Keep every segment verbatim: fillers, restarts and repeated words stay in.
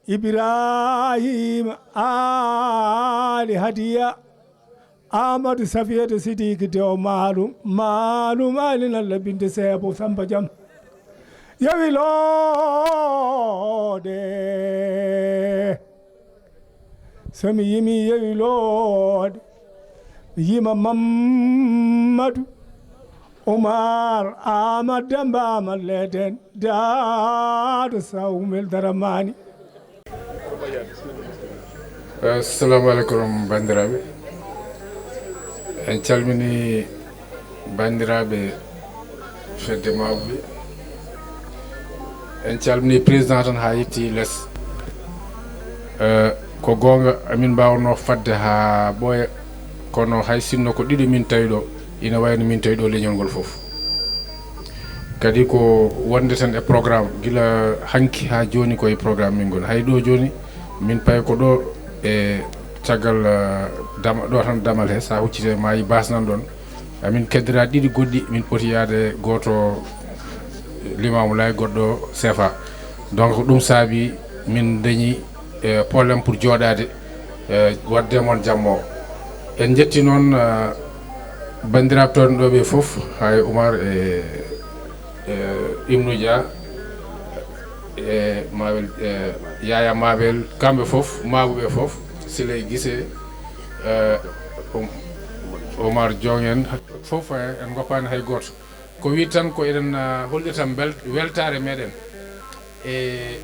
Ibrahima Ali Hadiya, Amadou Safiyatu Sidiki Dew Maalum, Maalum Ali Nalla Binte Seebo Samba Jam. Yewi loode. So mi yimi yewi loode, mi yima Mammadu Umar Ahmad Demba Ahmad Leden Daado Sawmel Daramani. Assalamu aleykum, banndiraaɓe. En calmini banndiraaɓe fedde Mawɓe. En calmini président tan haa yetti les. Eh, ko goonga, amin mbaawno fadde haa ɓooya, kono hay sinno ko ɗiɗo min tawi ɗo, ina wayno min tawi ɗo leñol ngol fof. Kadi ko wonde tan e programme, gila hanki haa jooni ko e programme min ngoni. Hay ɗo jooni, min payi ko ɗo e caggal, eh, dama, ɗo tan damal he, so a huccite maayi baas nan ɗon. Amin keddora ɗiɗi goɗɗi, min poti yaade gooto Limaamu Laay, goɗɗo C F A. Donc ko ɗum saabi min dañi, eh, problème pour jooɗaade, eh, waɗde mon jammo. En njetti noon, eh, banndiraaɓe toon ɗo ɓe fof, hay Umar e, e Ibnu Dia, e Mabel, e Yaya Mabel, kamɓe fof, Mabuɓe fof, Siley Gise, eh, Um-, Omar Diong en, fof, eh, en ngoppaani hay gooto. Ko wiide tan ko eɗen, ah, hollita bel-, weltaare meɗen e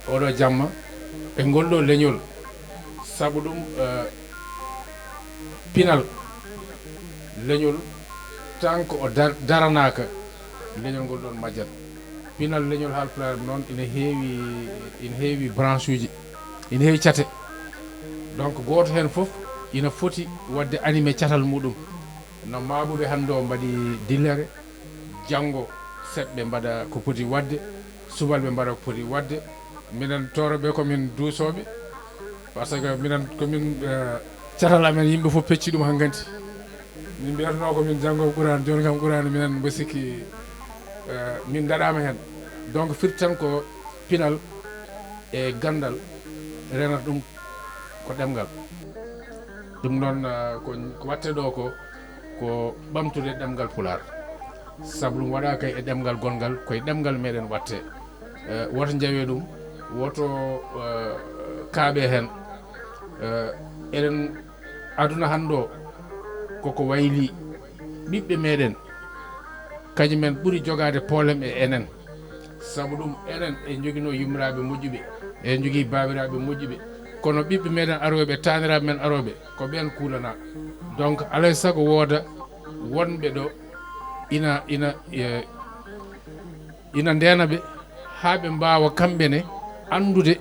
oɗo jamma, e ngol ɗo leñol. Sabu ɗum, eh, pinal leñol, tan ko o dar-, daranaaka, leñol ngol ɗon majjat. Pinal leñol Haalpulaar noon ina heewi, ina heewi branche uji, ina heewi cate. Donc gooto heen fof ina foti waɗde animé catal muɗum. No Mabuɓe hannde o mbaɗi dillere, janngo seɓɓe mbaɗa ko poti waɗde, subalɓe mbaɗa ko poti waɗde. Minen Tooroɓe ko min duusooɓe, par ce que minen ko min, eh, catal amen yimɓe fof pecci ɗum hankadi. Min mbiyatnoo ko min janngo Quraan, jooni kam Quraan minen mbo sikki, eh, min ndaɗaama heen. Donc firti tan ko pinal e ganndal renata ɗum ko ɗemngal. Ɗum noon, eh, ko, ko waɗte ɗo ko, ko ɓamtude ɗemngal Pulaar. Sabu ɗum waɗaaka e ɗemngal gonngal, ko e ɗemngal meɗen waɗte. Eh, woto njawe ɗum, woto, eh, kaaɓe heen. Eh, eɗen, aduna hannde o koko wayli, ɓiɓɓe meɗen kañumen ɓuri jogaade problème e enen. Sabu ɗum enen en njoginoo yummiraaɓe moƴƴuɓe, en njogii baabiraaɓe moƴƴuɓe, kono ɓiɓɓe meɗen arooɓe, taaniraaɓe men arooɓe, ko ɓeen kuulanaa. Donc alay sago wooda wonɓe ɗo ina, ina, eh, ina ndeena ɓe haa ɓe mbaawa kamɓe ne anndude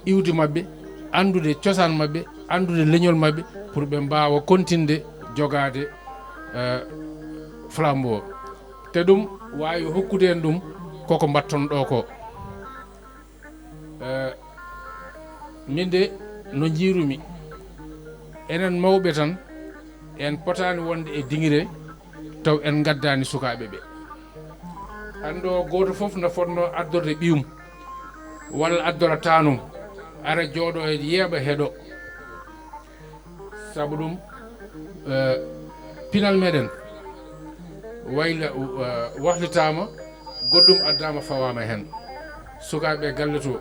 iwdi maɓɓe, anndude cosaan maɓɓe, anndude leñol maɓɓe, pour ɓe mbaawa kontinde jogaade, eh, flambeau o. Te ɗum waawi hokkude en ɗum koko mbaɗton ɗo ko. Eh, min de no njiirumi, enen mawɓe tan en potaani wonde e diŋre taw en ngaddaani sukaaɓe ɓe. Hannde o gooto fof no fotnoo addorde ɓiyum walla addora taanum, ara jooɗo e yeeɓa heɗo. Sabu ɗum, eh, pinal meɗen wayla, eh, wahlitaama, goɗɗum addaama fawaama heen. Sukaaɓe galle to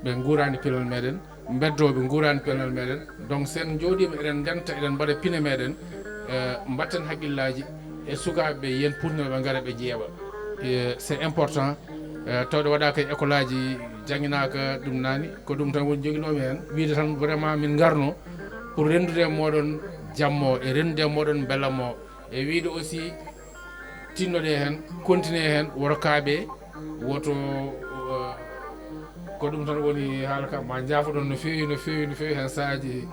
ɓe nguuraani pinal meɗen, mbeddooɓe nguuraani pinal meɗen. Donc sen njooɗiima eɗen ndenta, eɗen mbaɗa pine meɗen, eh, mbatten haqqillaaji e sukaaɓe ɓe, yen puutnoo ɓe ngara ɓe jeeɓa. Eh, c'est important. Eh, tawde waɗaaka e école aji, jannginaka ɗum naani, ko ɗum tan woni joginoomi heen, wiide tan vraiment min ngarno pour renndude e mooɗon jammo e renndude e mooɗon mbelammo e wiide aussi tinnoɗe heen, continue heen, woto kaaɓe, woto, eh, ko ɗum tan woni haala ka. Ma njaafoɗon no feewi, no feewi, no feewi, heen sahaaji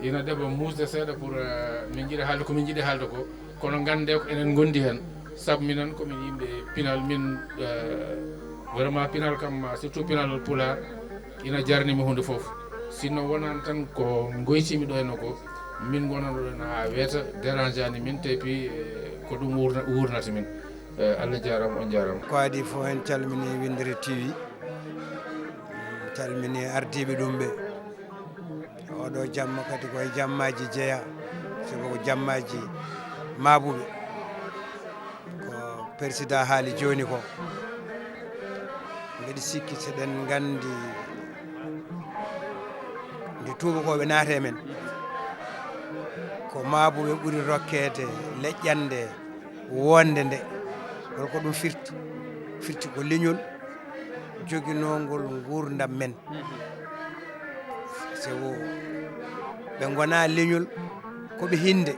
ina ɗeɓa muusde seeɗa pour, eh, min njiɗa haalde ko min njiɗi haalde ko. Kono nganndee ko enen ngondi heen, sabu minen ko min yimɓe pinal, min, eh, vraiment pinal kam, surtout pinal Pulaar, ina jarni mi huunde fof. Sinno wonaani tan ko ngoytiimi ɗo henno ko, min ngonano ɗo haa weeta, dérangeani min, te puis, eh, ko ɗum wuurna-, wuurnata min. Eh, Allah jaaraama, on jaaraama. Ko adii fof, en calminii Winndere T V, en calminii ardiiɓe ɗum ɓe. Oɗo jamma kadi ko e jammaaji jeyaa, sabu ko jammaaji maabuɓe. Ko persidaa haali jooni ko, mbeɗa sikki seɗen nganndi nde tuubakooɓe naati e men, ko maabuɓe ɓuri rokkeede leƴƴannde woonde nde. Hol ko ɗum firti? Firti ko leñol joginoongol nguurndam men. Sabu ɓe ngonaa leñol, ko ɓe hinnde.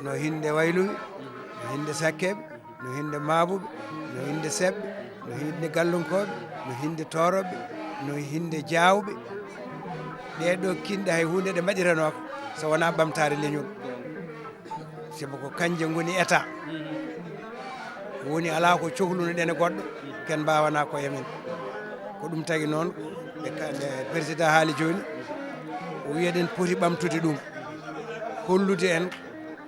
No hinnde wayluɓe, no hinnde sakkeeɓe, no hinnde maabuɓe, no hinnde seɓɓe, no hinnde gallunkooɓe, no hinnde toorooɓe, no hinnde jaawɓe. Ɗee ɗoo kinɗe hay huunde ɗe mbaɗiranooka so wonaa ɓamtaare leñol. Sabu ko kanje ngoni État. Woni alaa ko cohlunoɗen e goɗɗo, ken mbaawanaa ko e men. Ko ɗum tagi noon, ɓe ka-, nde persidaa haali jooni, o wiyi eɗen poti ɓamtude ɗum, hollude en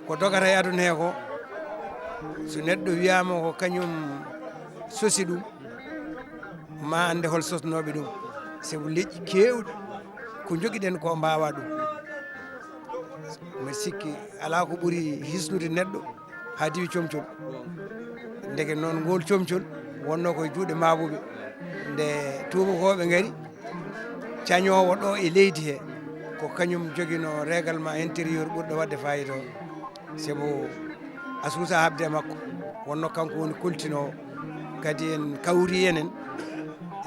ko dogata e aduna he ko, so neɗɗo wiyaama ko kañum sosi ɗum, ma annde hol sosnooɓe ɗum, sabu leƴƴi keewɗi ko njogiɗen ko mbaawaa ɗum. Mbeɗa sikki alaa ko ɓuri hisnude neɗɗo haa diwi comcol. Ndeke noon, ngool comcol wonnoo ko e juuɗe maabuɓe. Nde tuubakooɓe ngari, cañoowo ɗo e leydi he, ko kañum joginoo règlement intérieur ɓurɗo waɗde faayiida o. Sabu a suusaa haɓde e makko, wonnoo kanko woni koltinoowo. Kadi en kawri enen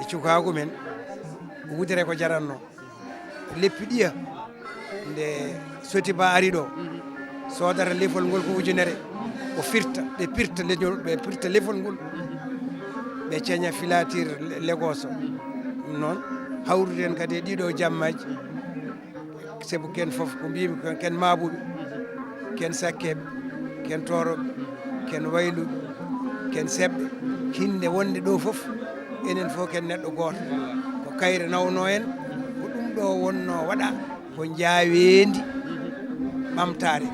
e cukaagu men, wudere ko jarannoo. Leppi ɗiya, nde Sotiba ari ɗo, soodata lefol ngol ko ujunere, o firta, ɓe pirta leñol, ɓe pirta lefol ngol, ɓe ceña filatir le-, legoso. Ɗum noon, hawruɗen kadi e ɗiɗo jammaaji, sabu ken fof ko mbiymi kon, ken maabuɓe, ken sakkeeɓe, ken tooroɓe, ken wayluɓe, ken seɓɓe. Hinnde wonde ɗo fof, enen fof ken neɗɗo gooto. Ko kayre nawnoo en, ko ɗum ɗo wonnoo waɗa ko njaaweendi ɓamtaare.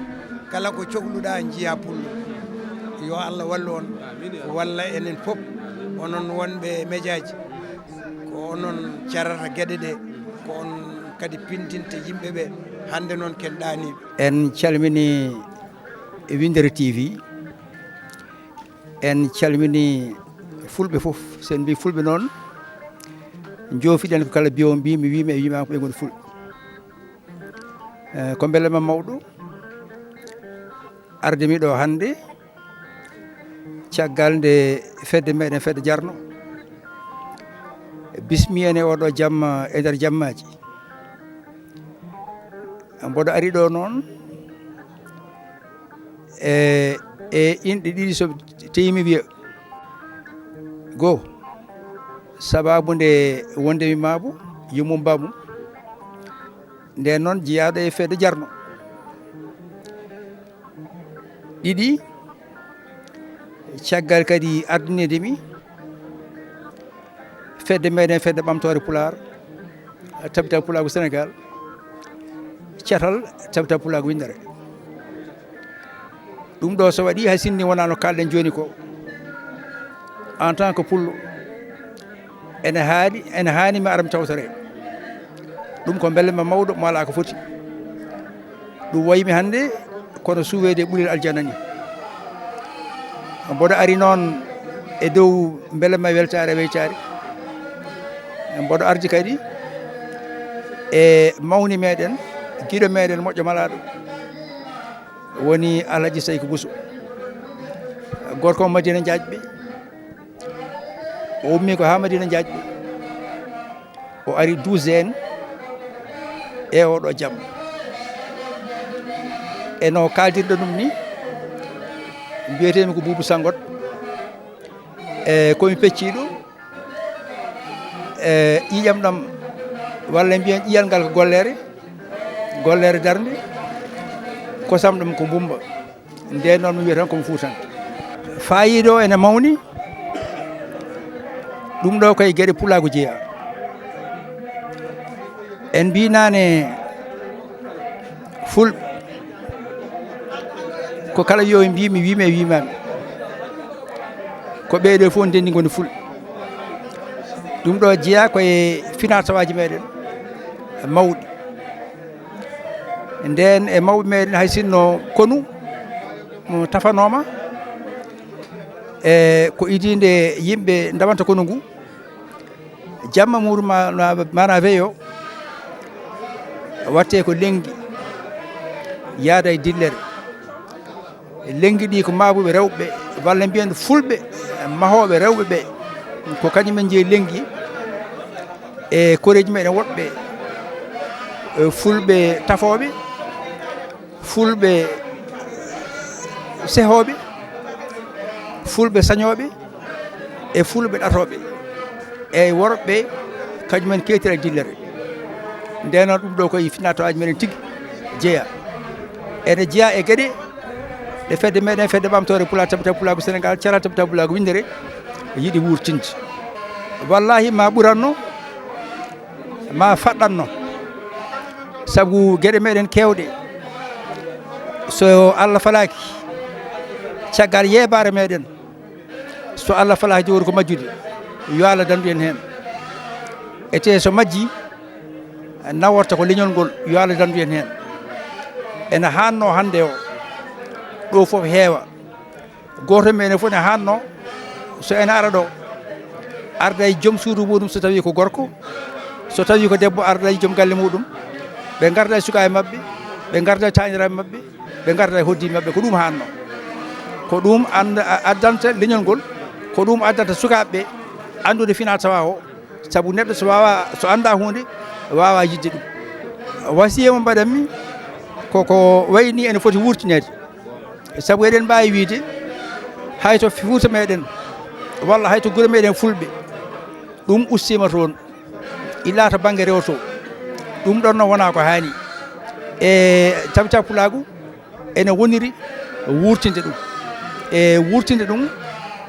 Kala ko cohluɗaa njiyaa pullo. Yo Allah wallu on, walla enen fof, onon wonɓe mejaaji. Ko onon carata geɗe ɗe, ko on kadi pintinta yimɓe ɓe. Hannde noon ken ɗaaniiɓe. En calminii Winndere T V, en calminii fulɓe fof. So en mbii fulɓe noon, njoofiɗen ko kala mbiyo mbi, mi wiima e wiimaama ko ɓe ngoni fulɓe. Eh, ko mbelema mawɗo arde mi ɗo hannde, caggal nde fedde meɗen, fedde Jarno, bismi en e oɗo jamma, e nder jammaaji. Mboɗo ari ɗo noon e, e inɗe ɗiɗi, so teyii mi wiya. Goo, sabaabu nde wonde mi maabu, yummum baabum. Nden noon, jeyaaɗo e fedde Jarno. Ɗiɗi, caggal kadi ardiniide mi fedde meɗen, fedde ɓamtoore Pulaar, Tabital Pulaagu Senegaal, catal Tabital Pulaagu Winndere. Ɗum ɗo so waɗii, hay sinno wonaa no kaalɗen jooni ko, en tant que pullo, ene haani, ene haani mi ara mi tawtore. Ɗum ko mbelema mawɗo mo alaa ko foti. Ɗum wayi mi hannde kono suweede ɓulel aljanna ni. Mboɗo ari noon e dow mbelema weltaare weytaare. Mboɗo ardi kadi e mawni meɗen, giɗo meɗen, moƴƴo malaaɗo, woni Alhaji Sayku Buso. Gorko Madina Jaajɓe. O ummii ko haa Madina Jaajɓe. O ari douze en e oɗo jam. E no kaaldirɗo ɗum ni, mbiyetee-mi ko Buubu Sanngot. E ko mi pecciiɗo, e ƴiiƴam ɗam, walla mbiyen ƴiiƴam ngal ko golleere, golleere darnde, kosam ɗam ko mbumba. Nden noon mi wiyata tan ko mi Fuutanke. Faayiida o ene mawni, ɗum ɗo koye geɗe pulaagu jeyaa. En mbii naane fulɓe, ko kala yo mbii mi, wii mi e wii maami. Ko ɓeeɗo fof ndenndi ngoni Fulɓe. Ɗum ɗo jeyaa ko e finatawaaji meɗen mawɗi. Nden e mawɓe meɗen, hay sinno konu mo tafanooma, e ko idii nde yimɓe ndawanta konu ngu, jamma muɗum ma-, ma-, maana weeyo, watte ko lenngi, yaada e dillere. Lenngi ɗi ko maabuɓe rewɓe, walla mbiyen Fulɓe, mahooɓe rewɓe ɓe, ko kañum en jeyi lenngi e koreeji meɗen woɗɓe, e Fulɓe tafooɓe, Fulɓe sehooɓe, Fulɓe sañooɓe, e Fulɓe ɗatooɓe, e worɓe, kañum en keewtira e dillere. Nden noon, ɗum ɗo ko e finatawaaji meɗen tigi jeyaa. Ene jeyaa e geɗe ɗe fedde meɗen, fedde ɓamtoore Pulaar, Tabitaaɓe Pulaagu Senegaal, Caral Tabitaaɓe Pulaagu Winndere yiɗi wuurtinde. Wallaahi, ma ɓuranno, ma faɗɗanno. Sabu geɗe meɗen keewɗe, so Allah falaaki, caggal yeebaare meɗen, so Allah falaaki, jogori ko majjude, yo Allah dandu en heen. Ete so majji, naworta ko leñol ngol, yo Allah dandu en heen. Ene haanno hannde o, ɗo fof heewa. Gooto men fof ne haanno, so ene ara ɗo, arda e joom suudu muɗum, so tawi ko gorko, so tawi ko debbo, arda e joom galle muɗum, ɓe ngarda e sukaaɓe maɓɓe, ɓe ngarda e taaniraaɓe maɓɓe, ɓe ngarda e hoddiiɓe maɓɓe. Ko ɗum haanno. Ko ɗum and-, a-, addanta leñol ngol, ko ɗum addanta sukaaɓe ɓe anndude finaa tawaa o, sabu neɗɗo so waawa, so annda huunde, waawa yiɗde ɗum. Wasiya mo mbaɗanmi ko, ko wayni ene foti wurtineede. Sabu eɗen mbaawi wiyde, hay to Fuuta meɗen, walla hay to gure meɗen Fulɓe, ɗum ustiima toon, illa to bannge rewo to. Ɗum ɗon noon wonaa ko haani. E Tabitaaɓe Pulaagu ene woniri wuurtinde ɗum. E wuurtinde ɗum,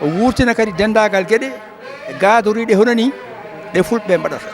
wuurtina kadi denndaagal geɗe gaadoriiɗe hono nii ɗe Fulɓe mbaɗata.